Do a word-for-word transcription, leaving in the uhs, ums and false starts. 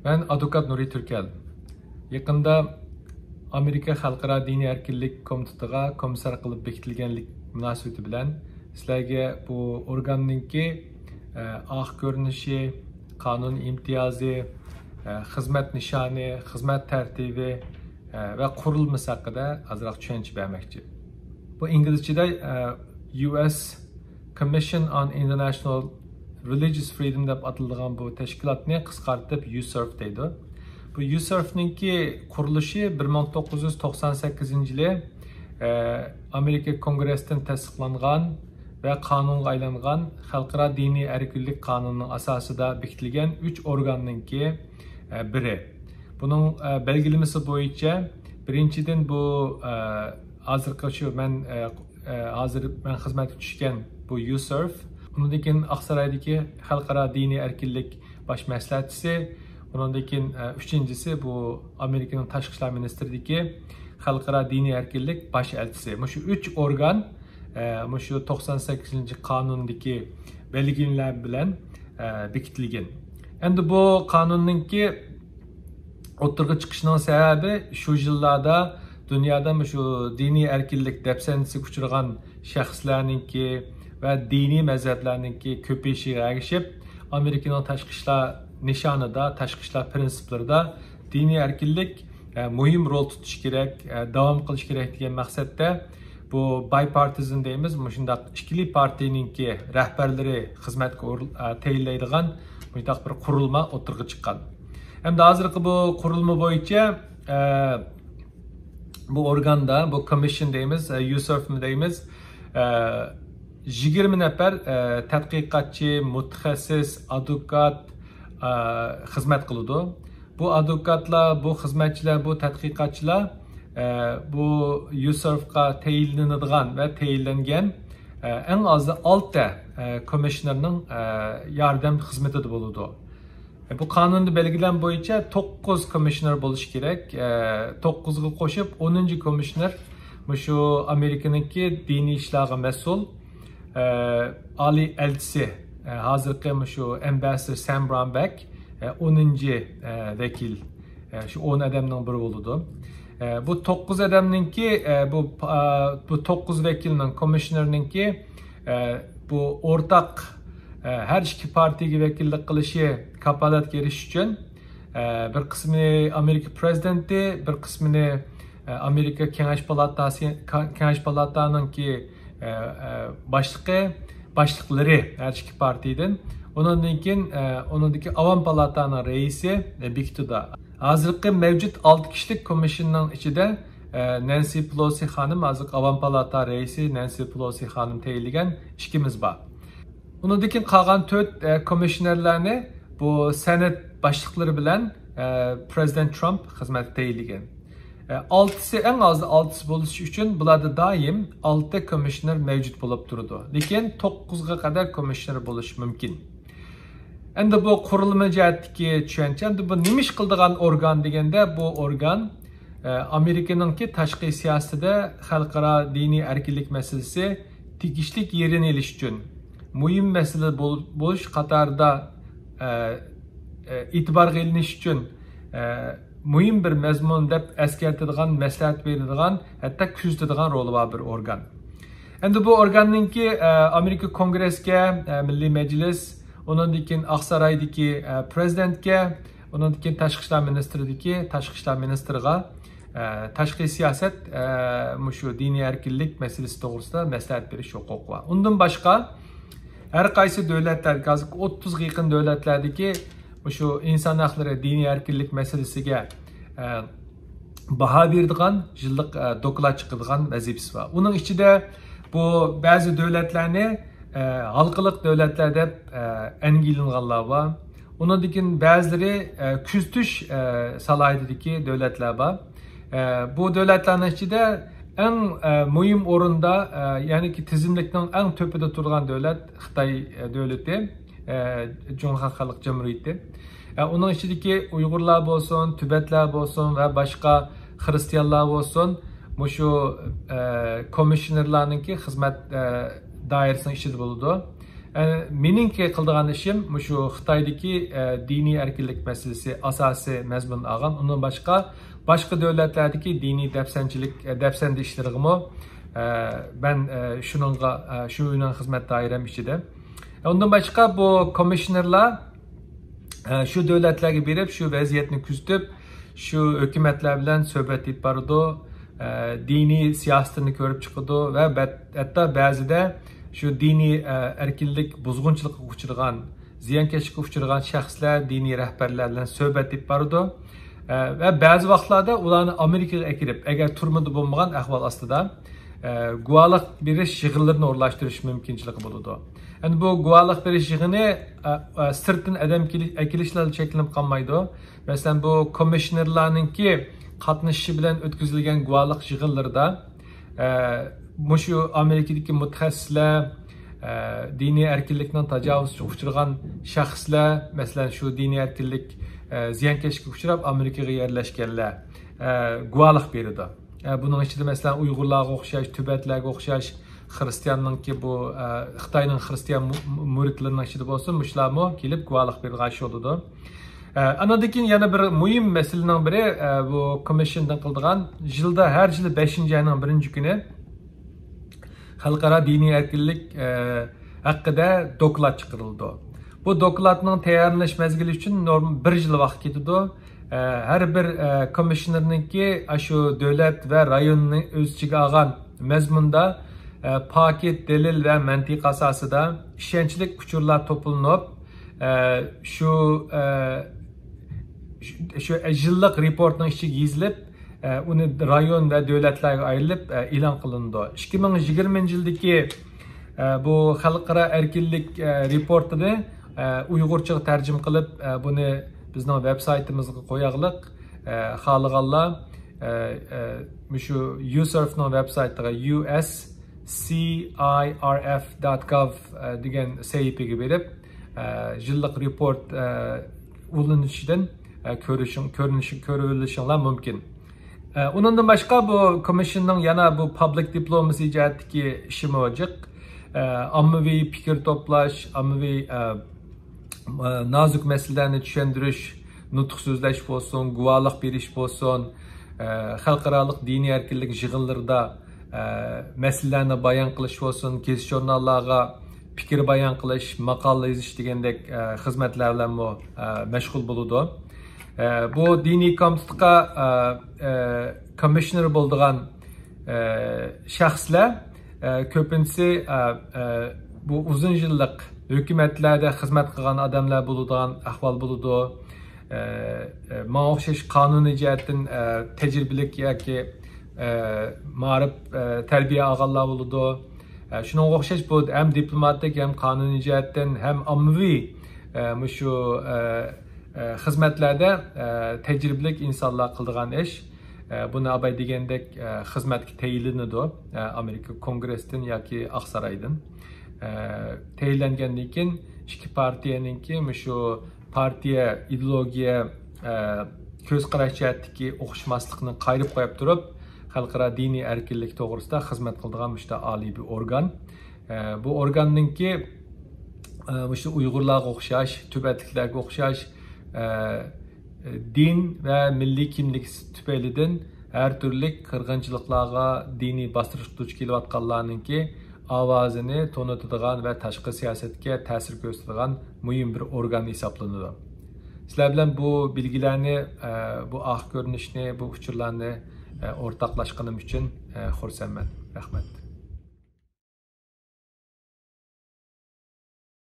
مەن ئادۋوكات نۇرى تۈركەل. يېقىندا ئامېرىكا خەلقئارا دىنىي ئەركىنلىك كومىتېتىغا كومىسسار قىلىپ بېكىتىلگەنلىك مۇناسىۋىتى بىلەن سىلەرگە بۇ ئورگاننىڭكى، ئە، ئارقا كۆرۈنۈشى، قانۇن ئىمتىيازى، ئە، خىزمەت نىشانى، خىزمەت تەرتىپى، ئە، ۋە قۇرۇلمىسى ھەققىدە ئازراق چۈشەنچە بەرمەكچى. بۇ ئىنگلىزچىدە، ئە، يۇ ئېس Commission on International Religious Freedom دەپ ئاتىلىدىغان بۇ تەشكىلاتنى قىسقارتىپ يۇسرف دەيدۇ. بۇ يۇسرفنىڭكى قۇرۇلۇشى بىر مىڭ توققۇز يۈز توقسان سەككىزىنچى يىلى، ئە، ئامېرىكا كونگرېستىن تەستىقلانغان ۋە قانۇنغا ئايلانغان خەلقئارا دىنىي ئەركىنلىك قانۇنىنىڭ ئاساسىدا بېكىتىلگەن ئۈچ ئورگاننىڭكى، ئە، بىرى. بۇنىڭ، ئە، بەلگىلىمىسى بويىچە، بىرىنچىدىن، بۇ، ئە، ھازىرقى شۇ مەن، ئە، ئە، ھازىر مەن خىزمەتكە چۈشكەن بۇ يۇسرف، ئۇنىڭدىن كېيىن ئاقسارايدىكى خەلقئارا دىنىي ئەركىنلىك باش مەسلىھەتچىسى، ئۇنىڭدىن كېيىن، ئە، ئۈچىنچىسى بۇ ئامېرىكىنىڭ تاشقى ئىشلار مىنىستىرىدىكى خەلقئارا دىنىي ئەركىنلىك باش ئەلچىسى. مۇشۇ ئۈچ ئورگان، ئە، مۇشۇ توقسان سەككىزىنچى قانۇندىكى بەلگىلىمىلەر بىلەن، ئە، بېكىتىلگەن. ئەمدى بۇ قانۇننىڭكى ئوتتۇرىغا چىقىشىنىڭ سەۋەبى شۇ يىللاردا دۇنيادا مۇشۇ دىنىي ئەركىنلىك دەپسەندىسىگە ئۇچرىغان شەخسلەرنىڭكى ۋە دىنىي مەزھەپلەرنىڭكى كۆپىيىشىگە ئەگىشىپ، ئامېرىكىنىڭ تاشقى ئىشلار نىشانىدا، تاشقى ئىشلار پىرىنسىپلىرىدا دىنىي ئەركىنلىك، ئە، مۇھىم رول تۇتۇشى كېرەك، ئە، داۋام قىلىشى كېرەك دېگەن مەقسەتتە بۇ بايپارتىزم دەيمىز، مۇشۇنداق ئىككىلى پارتىيىنىڭكى رەھبەرلىرى خىزمەتكە ئور-، ئە، تەيىنلەيدىغان مۇشۇنداق بىر قۇرۇلما ئوتتۇرىغا چىققان. ئەمدى ھازىرقى بۇ قۇرۇلما بويىچە، ئە، بۇ ئورگاندا، بۇ كومىششن دەيمىز، ئە، يۇسرفمۇ دەيمىز، ئە، يىگىرمە نەپەر، ئە، تەتقىقاتچى، مۇتەخەسسىس، ئادۋوكات، ئە، خىزمەت قىلىدۇ. بۇ ئادۋوكاتلار، بۇ خىزمەتچىلەر، بۇ تەتقىقاتچىلار، ئە، بۇ يۇسرفقا تەيىنلىنىدىغان ۋە تەيىنلەنگەن، ئە، ئەڭ ئازى ئالتە، ئە، كومىشنېرنىڭ، ئە، ياردەم خىزمىتىدە بولىدۇ. بۇ قانۇندا بەلگىلەن بويىچە توققۇز كومىشنېر بولۇشى كېرەك. ئە، توققۇزغا قوشۇپ ئونىنچى كومىشنېر مۇشۇ ئامېرىكىنىڭكى دىنىي ئىشلارغا مەسئۇل، ئە، ئالىي ئەلچىسى، ئە، ھازىرقى مۇشۇ ئەمبەسسادور سام براون بەك، ئە، ئونىنچى، ئە، ۋەكىل، ئە، شۇ ئون ئادەمنىڭ بىرى بولىدۇ. ئە، بۇ توققۇز ئادەمنىڭكى، ئە، بۇ، ئە، بۇ توققۇز ۋەكىلنىڭ، كومىشنېرنىڭكى، ئە، بۇ ئورتاق، ئە، ھەر ئىككى پارتىيىگە ۋەكىللىك قىلىشى كاپالەتكە ئېرىشىش ئۈچۈن، ئە، بىر قىسمىنى ئامېرىكا پرېزىدېنتى، بىر قىسمىنى، ئە، ئامېرىكا كېڭەش پالاتاسى، كا-، كېڭەش پالاتانىڭكى، ئە، ئە، باشلىقى، باشلىقلىرى ھەر ئىككى پارتىيىدىن. ئۇنىڭدىن كېيىن، ئە، ئۇنىڭدىكى ئاۋام پالاتانىڭ رەئىسى، ئە، بېكىتىدۇ. ھازىرقى مەۋجۇت ئالتە كىشىلىك كومىشننىڭ ئىچىدە، ئە، نەنسى پېلوسى خانىم، ھازىرقى ئاۋام پالاتا رەئىسى نەنسى پېلوسى خانىم تەيىنلىگەن ئىككىمىز بار. ئۇنىڭدىن كېيىن قالغان تۆت، ئە، كومىشنېرلارنى بۇ سېنات باشلىقلىرى بىلەن، ئە، پرېزىدېنت ترامپ خىزمەتكە تەيىنلىگەن. ئە، ئالتىسى، ئەڭ ئازى ئالتىسى بولۇشى ئۈچۈن بۇلاردا دائىم ئالتە كومىشنېر مەۋجۇت بولۇپ تۇرىدۇ. لېكىن توققۇزغا قەدەر كومىشنېر بولۇشى مۇمكىن. ئەمدى بۇ قۇرۇلما جەھەتتىكى چۈشەنچە، ئەمدى بۇ نېمە ئىش قىلىدىغان ئورگان دېگەندە، بۇ ئورگان، ئە، ئامېرىكىنىڭكى تاشقى سىياسىتىدە خەلقئارا دىنىي ئەركىنلىك مەسىلىسى تېگىشلىك يېرىنى ئېلىش ئۈچۈن، مۇھىم مەسىلە بول-، بولۇش قاتارىدا، ئە، ئە، ئېتىبارغا ئېلىنىش ئۈچۈن، ئە، مۇھىم بىر مەزمۇن دەپ ئەسكەرتىدىغان، مەسلىھەت بېرىدىغان، ھەتتا كۆزىتىدىغان رولى بار بىر ئورگان. ئەمدى بۇ ئورگاننىڭكى، ئە، ئامېرىكا كونگرېسكە، ئە، مىللىي مەجلىس، ئۇنىڭدىن كېيىن ئاقسارايدىكى، ئە، پرېزىدېنتكە، ئۇنىڭدىن كېيىن تاشقى ئىشلار مىنىستىرىدىكى تاشقى ئىشلار مىنىستىرىغا، ئە، تاشقى سىياسەت، ئە، مۇشۇ دىنىي ئەركىنلىك مەسىلىسى توغرىسىدا مەسلىھەت بېرىش ھوقۇقى بار. ئۇندىن باشقا، ھەر قايسى دۆلەتلەردىكى، ھازىرقى ئوتتۇزغا يېقىن دۆلەتلەردىكى مۇشۇ ئىنسان ھەقلىرى، دىنىي ئەركىنلىك مەسىلىسىگە، ئە، باھا بېرىدىغان يىللىق، ئە، دوكلات چىقىدىغان ۋەزىپىسى بار. ئۇنىڭ ئىچىدە بۇ بەزى دۆلەتلەرنى، ئە، ھالقىلىق دۆلەتلەر دەپ، ئە، ئەنگە ئېلىنغانلار بار. ئۇنىڭدىن كېيىن بەزىلىرى، ئە، كۆزىتىش، ئە، سالاھىيىتىدىكى دۆلەتلەر بار. ئە، بۇ دۆلەتلەرنىڭ ئىچىدە ئەڭ، ئە، مۇھىم ئورۇندا، ئە، يەنىكى تىزىملىكنىڭ ئەڭ تۆپىدە تۇرغان دۆلەت خىتاي، ئە، دۆلىتى، ئە، جۇڭخۇا خەلق جۇمھۇرىيىتى. ئە، ئۇنىڭ ئىچىدىكى ئۇيغۇرلار بولسۇن، تىبەتلەر بولسۇن ۋە باشقا خىرىستىيانلار بولسۇن، مۇشۇ، ئە، كومىشنېرلارنىڭكى خىزمەت، ئە، دائىرىسىنىڭ ئىچىدە بولىدۇ. ئە، مېنىڭكى قىلىدىغان ئىشىم مۇشۇ خىتايدىكى، ئە، دىنىي ئەركىنلىك مەسىلىسى ئاساسىي مەزمۇن ئالغان. ئۇنىڭ باشقا، باشقا دۆلەتلەردىكى دىنىي دەپسەندىچىلىك، ئە، دەپسەندە ئىشلىرىغىمۇ، ئە، مەن، ئە، شۇنىڭغا، ئە، شۇ مېنىڭ خىزمەت دائىرەم ئىچىدە. ئۇندىن باشقا بۇ كومىشنېرلار، ئە، شۇ دۆلەتلەرگە بېرىپ، شۇ ۋەزىيەتنى كۆزىتىپ، شۇ ھۆكۈمەتلەر بىلەن سۆھبەت ئېلىپ بارىدۇ، ئە، دىنىي سىياسىتىنى كۆرۈپ چىقىدۇ ۋە بەت-، ھەتتا بەزىدە شۇ دىنىي، ئە، ئەركىنلىك بۇزغۇنچىلىققا ئۇچرىغان، زىيانكەشلىككە ئۇچرىغان شەخسلەر، دىنىي رەھبەرلەر بىلەن سۆھبەت ئېلىپ بارىدۇ. ئە، ۋە بەزى ۋاقىتلاردا ئۇلارنى ئامېرىكىغا ئەكىرىپ، ئەگەر تۈرمىدە بولمىغان ئەھۋال ئاستىدا، ئە، گۇۋاھلىق بېرىش يىغىنلىرىنى ئورۇنلاشتۇرۇش مۇمكىنچىلىكى بولىدۇ. ئەمدى بۇ گۇۋاھلىق بېرىش يىغىنى، ئە، ئە، سىرتتىن ئادەم كېلىش، ئەكېلىش بىلەن چەكلىنىپ قالمايدۇ. مەسىلەن، بۇ كومىشنېرلارنىڭكى قاتنىشىشى بىلەن ئۆتكۈزۈلگەن گۇۋاھلىق يىغىنلىرىدا، ئە، مۇشۇ ئامېرىكىدىكى مۇتەخەسسىسلەر، ئە، دىنىي ئەركىنلىكنىڭ تاجاۋۇزىغا ئۇچرىغان شەخسلەر، مەسىلەن، شۇ دىنىي ئەركىنلىك، ئە، زىيانكەشلىككە ئۇچراپ، ئامېرىكىغا يەرلەشكەنلەر، ئە، گۇۋاھلىق بېرىدۇ. ئە، بۇنىڭ ئىچىدە، مەسىلەن، ئۇيغۇرلارغا ئوخشاش، تىبەتلەرگە ئوخشاش، خىرىستىياننىڭكى بۇ، ئە، خىتاينىڭ خىرىستىيان مۇ-، مۇ-، مۇرىتلىرىنىڭ ئىچىدە بولسۇن، مۇشۇلارمۇ كېلىپ گۇۋاھلىق بېرىدىغان ئىش بولىدۇ. ئە، ئانىڭدىن كېيىن يەنە بىر مۇھىم مەسىلىنىڭ بىرى، ئە، بۇ كومىشندىن قىلىدىغان، يىلدا، ھەر يىلى بەشىنچى ئاينىڭ بىرىنچى كۈنى خەلقئارا دىنىي ئەركىنلىك، ئە، ھەققىدە دوكلات چىقىرىلىدۇ. بۇ دوكلاتنىڭ تەييارلاش مەزگىلى ئۈچۈن نورم-، بىر يىل ۋاقىت كېتىدۇ. ئە، ھەر بىر، ئە، كومىشنېرنىڭكى ئاشۇ دۆلەت ۋە رايوننى ئۆز ئىچىگە ئالغان مەزمۇندا، ئە، پاكىت، دەلىل ۋە مەنتىق ئاساسىدا ئىشەنچلىك ئۇچۇرلار توپلىنىپ، ئە، شۇ، ئە، شۇ، شۇ يىللىق رېپورتنىڭ ئىچىگە يېزىلىپ، ئە، ئۇنى رايون ۋە دۆلەتلەرگە ئايرىلىپ، ئە، ئېلان قىلىنىدۇ. ئىككى مىڭ يىگىرمىنچى يىلدىكى، ئە، بۇ خەلقئارا ئەركىنلىك، ئە، رېپورتىنى، ئە، ئۇيغۇرچىغا تەرجىمە قىلىپ، ئە، بۇنى بىزنىڭ ۋېب سايتىمىزغا قوياغلىق. ئە، خالىغانلار، ئە، ئە، مۇشۇ يۇسىرفنىڭ ۋېب سايتىغا، يۇ ئېس سى ئاي ئار ئېف دوت گوف، ئە، دېگەن سەھىپىگە بېرىپ، ئە، يىللىق رېپورت، ئە، ئۇلىنىشىدىن، ئە، كۆرۈشۈڭ-، كۆرۈنۈشۈ-، كۆرۈۋېلىشىڭلار مۇمكىن. ئە، ئۇنىڭدىن باشقا بۇ كومىشننىڭ يەنە بۇ پابلىك دىپلوماسى جەھەتتىكى ئىشىمۇ جىق. ئە، ئاممىۋى پىكىر توپلاش، ئاممىۋى، ئە، ئە، نازۇك مەسىلىلەرنى چۈشەندۈرۈش، نۇتۇق سۆزلەش بولسۇن، گۇۋاھلىق بېرىش بولسۇن، ئە، خەلقئارالىق دىنىي ئەركىنلىك يىغىنلىرىدا، ئە، مەسىلىلەرنى بايان قىلىش بولسۇن، گېزىت-ژۇرناللارغا پىكىر بايان قىلىش، ماقالە يېزىش دېگەندەك، ئە، خىزمەتلەر بىلەنمۇ، ئە، مەشغۇل بولىدۇ. ئە، بۇ دىنىي كومىتېتقا، ئە، ئە، كومىشنېر بولىدىغان، ئە، شەخسلەر، ئە، كۆپىنچىسى، ئە، ئە، بۇ ئۇزۇن يىللىق ھۆكۈمەتلەردە خىزمەت قىلغان ئادەملەر بولىدىغان ئەھۋال بولىدۇ. ئە، ئە، ماڭا ئوخشاش قانۇنىي جەھەتتىن، ئە، تەجرىبىلىك ياكى، ئە، مائارىپ، ئە، تەربىيە ئالغانلار بولىدۇ. ئە، شۇنىڭغا ئوخشاش بۇ ھەم دىپلوماتىك، ھەم قانۇنىي جەھەتتىن، ھەم ئاممىۋى، ئە، مۇشۇ، ئە، ئە، خىزمەتلەردە، ئە، تەجرىبىلىك ئىنسانلار قىلىدىغان ئىش. ئە، بۇنى ئاباي دېگەندەك، ئە، خىزمەتكە تەيىنلىنىدۇ، ئە، ئامېرىكا كونگرېستىن ياكى ئاقسارايدىن. ئە، تەيىنلەنگەندىن كېيىن ئىككى پارتىيەنىڭكى مۇشۇ پارتىيە، ئىدېئولوگىيە، ئە، كۆز قاراش جەھەتتىكى ئوخشىماسلىقنى قايرىپ قويۇپ تۇرۇپ، خەلقئارا دىنىي ئەركىنلىك توغرىسىدا خىزمەت قىلىدىغان مۇشۇنداق ئالىي بىر ئورگان. ئە، بۇ ئورگاننىڭكى، ئە، مۇشۇ ئۇيغۇرلارغا ئوخشاش، تىبەتلىكلەرگە ئوخشاش، ئە، دىن ۋە مىللىي كىملىك تۈپەيلىدىن ھەر تۈرلۈك قىرغىنچىلىقلارغا، دىنىي باستۇرۇشقا دۇچ كېلىۋاتقانلارنىڭكى ئاۋازىنى تونۇتىدىغان ۋە تاشقى سىياسەتكە تەسىر كۆرسىتىدىغان مۇھىم بىر ئورگان ھېسابلىنىدۇ. سىلەر بىلەن بۇ بىلگىلەرنى، ئە، بۇ ئاق كۆرۈنۈشنى، بۇ ئۇچۇرلارنى، ئە، ئورتاقلاشقىنىم ئۈچۈن، ئە، خۇرسەنمەن. رەھمەت.